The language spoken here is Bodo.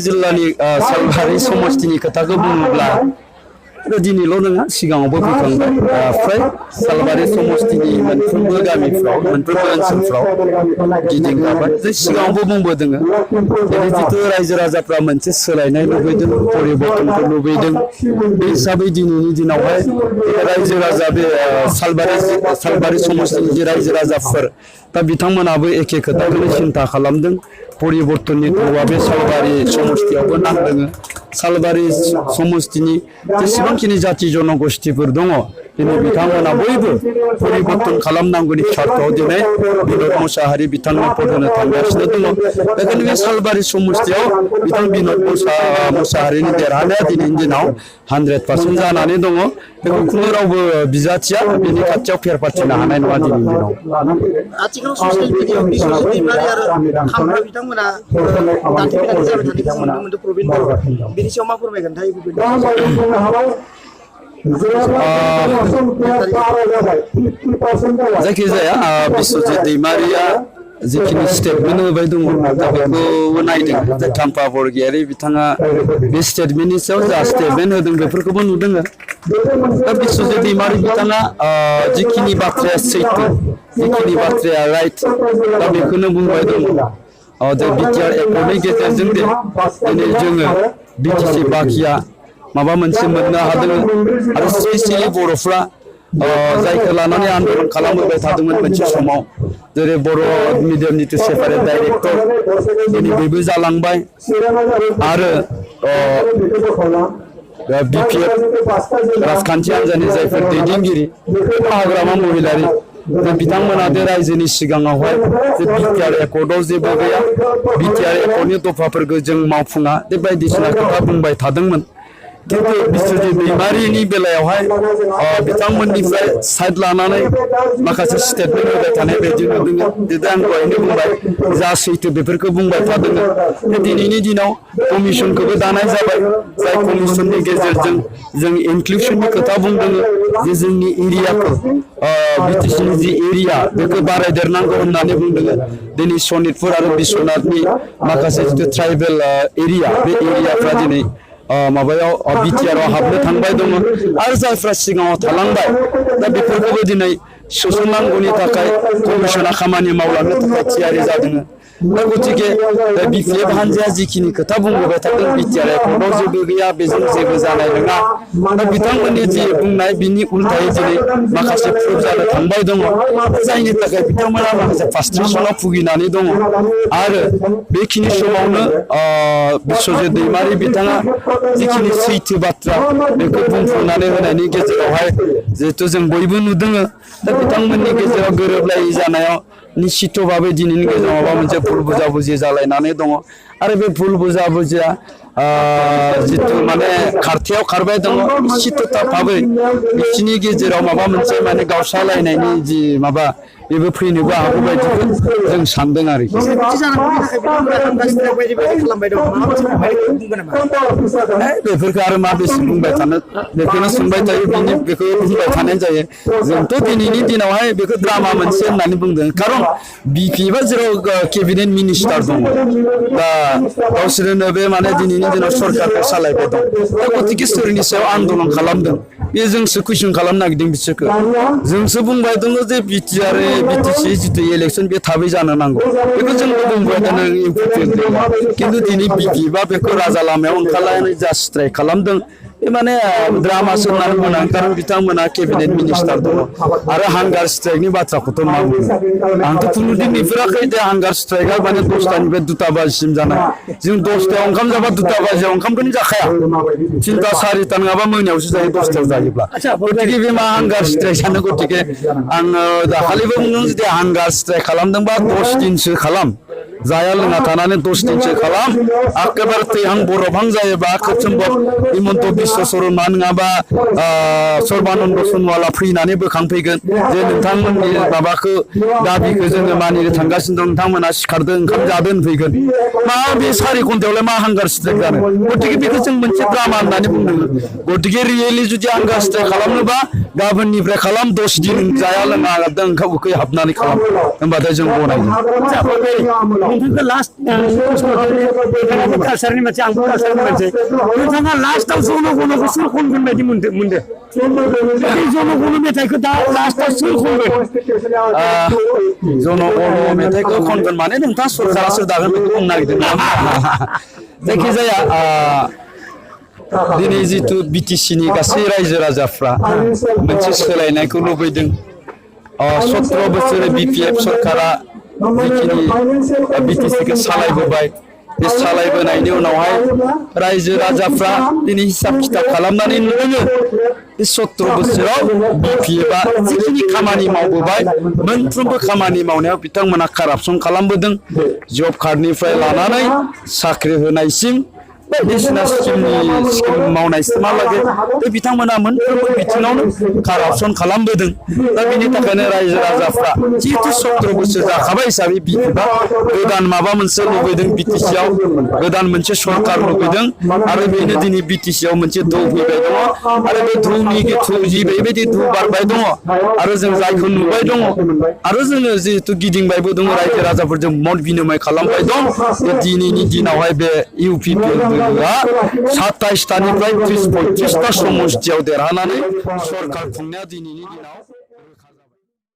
जिल्लानि सालबारि समस्तिनि खोथाखौ बुङोब्ला दिनैल' नङा सिगाङावबो फैखांबाय फ्राय सालबारि समस्तिनि मोनफ्रोमबो गामिफ्राव मोनफ्रोमबो ओनसोलफ्राव गिदिंगाबाय जे सिगाङावबो बुंबोदों जेरै जिथु रायजो राजाफ्रा मोनसे सोलायनाय लुबैदों परिबर्तनखौ लुबैदों बे हिसाबै दिनैनि दिनावहाय रायजो राजा बे सालबारि समस्तिनि जे रायजो राजाफोर दा बिथांमोनाबो एखे खोथाखौनो सिन्था खालामदों परिबर्तननि धोआ बे सालबारि समस्तियावबो नांदों सालबारि समस्तिनि जेसेबांखिनि जाति जनगोष्ठीफोर दङ दिनै बिथांमोना बयबो परिबर्तन खालामनांगौनि सार्थआव दिनै बिनोद मोसाहारि बिथांनो भट होनो थांगासिनो दङ बेखायनो बे सालबारि समस्तियाव बिथां बिनोद मोसाहारिनि देरहानाया दिनैनि दिनाव 100% जानानै दङ बेखौ खुनु रावबो बिजाथिया बेनि खाथियाव फेर फाथिनो हानाय नङा दिनैनि दिनाव आथिखालाव ससियेल मिडियायाव बिश्वजित दैमारि आरो खामफ्रा बिथांमोना दान्थेबिदान्थे जाबाय थानायखौ नुनो मोनदों प्रबिन बर' बिनि सायाव मा फोरमायगोन थाय जायखिजाया बिश्वजित दैमारिया जिखिनि स्टेटमेन्ट होबाय दङ दा बेखौ नायदों जे खाम्फा बरगयारि बिथाङा बे स्टेटमेन्टनि सायाव जा स्टेटमेन्ट होदों बेफोरखौबो नुदों दा बिश्वजित दैमारि बिथाङा जिखिनि बाथ्राया सैथो जिखिनि बाथ्राया राइट दा बेखौनो बुंबाय दङ जे बिटिआर एकर्डनि गेजेरजों दिनै जोङो बिटिसि बाखिया माबा मोनसे मोननो हादों आरो स्पेसियेलि बर'फ्रा जायखौ लानानै आन्दलन खालामबोबाय थादोंमोन मोनसे समाव जेरै बर' मिडियामनि टु सेपारेट डाइरेक्टर दिनै बेबो जालांबाय आरो बिपिएफ राजखान्थि हान्जानि जायफोर दैदेनगिरि हाग्रामा महिलारि बिथांमोना बे रायजोनि सिगाङावहाय जे बिटिआर एकर्डआव जेबो गैया बिटिआर एकर्डनि दफाफोरखौ जों मावफुङा बे बायदिसिना खोथा बुंबाय थादोंमोन किन्तु बिश्वजित दैमारिनि बेलायावहाय बिथांमोननिफ्राय साइड लानानै माखासे स्टेटमेन्ट होबाय थानाय बायदि नुदों जेरै आं दहायनो बुंबाय जा सैथो बेफोरखौ बुंबाय थादों दिनैनि दिनाव कमिसनखौबो दानाय जाबाय जाय कमिसननि गेजेरजों जों इनक्लुसननि खोथा बुंदों जे जोंनि एरियाखौ बिटिसिनि जि एरिया बेखौ बारायदेरनांगौ होननानै बुंदों दिनै सनितपुर आरो बिश्वनाथनि माखासे जिथु ट्राइबेल एरिया बे एरियाफ्रा दिनै माबायाव बिटिआरआव हाबनो थांबाय दङ आरो जायफ्रा सिगाङाव थालांबाय दा बेफोरखौबो दिनै सोसननांगौनि थाखाय कमिसना खामानि मावलांनो थाखाय थियारि जादों दा गतिके बिपिएफ हान्जाया जिखिनि खोथा बुंबोबाय थादों बिटिआर एकर्डआव जेबो गैया बेजों जेबो जानाय नङा दा बिथांमोननि जि बुंनाय बिनि उल्थायै दिनै माखासे प्रुफ जानो थांबाय दङ जायनि थाखाय बिथांमोना माखासे फ्रास्ट्रेसनाव भुगिनानै दङ आरो बेखिनि समावनो बिश्वजित दैमारि बिथाङा जिखिनि सैथो बाथ्रा बेखौ बुंफुंनानै होनायनि गेजेरावहाय जिहेतु जों बयबो नुदों दा बिथांमोननि गेजेराव गोरोबलायै जानायाव निश्चित भावे दिनैनि गेजेराव माबा मोनसे भुल बुजाबुजि जालायनानै दङ आरो बे भुल बुजाबुजिया जितु माने खारथायाव खारबाय दङ निश्चितता भावे बिसिनि गेजेराव माबा मोनसे माने गावस्रालायनायनि जि माबा बेबो फैनोबो हागौ बायदिखौ जों सानदों आरोखि बेफोरखौ आरो मा बेसे बुंबाय थानो बेखौनो सोंबाय थायो बेखौ बुंबाय थानाय जायो जोंथ' दिनैनि दिनावहाय बेखौ ड्रामा मोनसे होननानै बुंदों खारन बिपिएफआ जेराव केबिनेट मिनिस्टार दङ दा गावसोरनो बे माने दिनैनि दिनाव सरकारखौ सालायबाय दं दा गतिके सोरनि सायाव आन्दलन खालामदों बे जोंसो कुइसन खालामनो नागिरदों बिसोरखौ जोंसो बुंबाय दङ जे बिटिसि जितु इलेक्सन बे थाबै जानो नांगौ बेखौ जोंबो बुंबाय दङ खिन्थु दिनै बिपिएफआ बेखौ राजा लामायाव ओंखारलायनानै जा स्ट्राइक खालामदों बे माने ड्रामासो होननानै बुंनांगोन खारन बिथांमोना केबिनेट मिनिस्टार दङ आरो हांगार स्ट्राइकनि बाथ्राखौथ' मा बुङो आंथ' खुनुदिन नुफेराखै जे हांगार स्ट्राइकआ माने 10टानिफ्राय 2टा बाजिसिम जानाय जों 10टायाव ओंखाम जाबा 2टा बाजियाव ओंखामखौनो जाखाया 3टा 4टा नङाबा मोनायावसो जायो 10टायाव जायोब्ला गतिके बे मा हांगार स्ट्राइक जानो गतिके आङो दाखालिबो बुंदों जुदि हांगार स्ट्राइक खालामदोंबा 10 दिनसो खालाम जाया लोङा थानानै 10 दिनसो खालाम एखेबारे थैहां बरफहां जायोबा खोबसोमबब हिमन्त बिश्व शर्मा नङाबा सर्बानन्द सनवाला फैनानै बोखांफैगोन जे नोंथांमोननि माबाखौ दाबिखौ जोङो मानिनो थांगासिनो दं नोंथांमोना सिखारदों ओंखाम जादों होनफैगोन मा बे 4 घन्टायावलाय मा हांगार स्ट्राइक जानो गतिके बेखौ जों मोनसे ड्रामा होननानै बुंदों गतिके रियेलि जुदि हांगार स्ट्राइक खालामनोबा गाबोननिफ्राय खालाम 10 दिन जाया लोङा ओंखाम उखै हाबनानै खालाम होनबाथाय जों गनायो नोंथांखौ लास्ट कालसारनि मोनसे आंबो कालसारनि मोनसे नोंथाङा लास्टआव जनगणखौ सोर खनगोन बायदि मोनदो बे जनगण मेथाइखौ दा लास्टआव सोर खनगोन जनगण मेथाइखौ खनगोन माने नोंथाङा सरकारा सोर दागोन बेखौ बुंनो नागिरदों जायखिजाया दिनै जिथु बिटिसिनि गासै रायजो राजाफ्रा मोनसे सोलायनायखौ लुबैदों 17 बोसोर बिपिएफ सरकारा जिखिनि बिटिसिखौ सालायबोबाय बे सालायबोनायनि उनावहाय रायजो राजाफ्रा दिनै हिसाब खिथाब खालामनानै नुदों बे 17 बोसोराव बिपिएफआ जिखिनि खामानि मावबोबाय मोनफ्रोमबो खामानि मावनायाव बिथांमोना कारापसन खालामबोदों जब कार्डनिफ्राय लानानै साख्रि होनायसिम बायदिसिना स्किम मावनायसिमहालागै बे बिथांमोना मोनफ्रोमबो बिथिङावनो कारापसन खालामबोदों दा बेनि थाखायनो रायजो राजाफ्रा जिहेतु 17 बोसोर जाखाबाय हिसाबै बिपिएफआ गोदान माबा मोनसे लुबैदों बिटिसिआव गोदान मोनसे सरकार लुबैदों आरो बेनो दिनै बिटिसिआव मोनसे दौ फैबाय दङ आरो बे दौनि जि बेबायदि दौ बारबाय दङ आरो जों जायखौ नुबाय दङ आरो जोङो जिहेतु गिदिंबायबो दङ रायजो राजाफोरजों मत बिनिमय खालामबाय दं बे दिनैनि दिनावहाय बे इउपिपिएल 27 तानिफ्राय 30-35 ता समस्थियाव देरहानानै सरकार खुंनाया दिनैनि दिनाव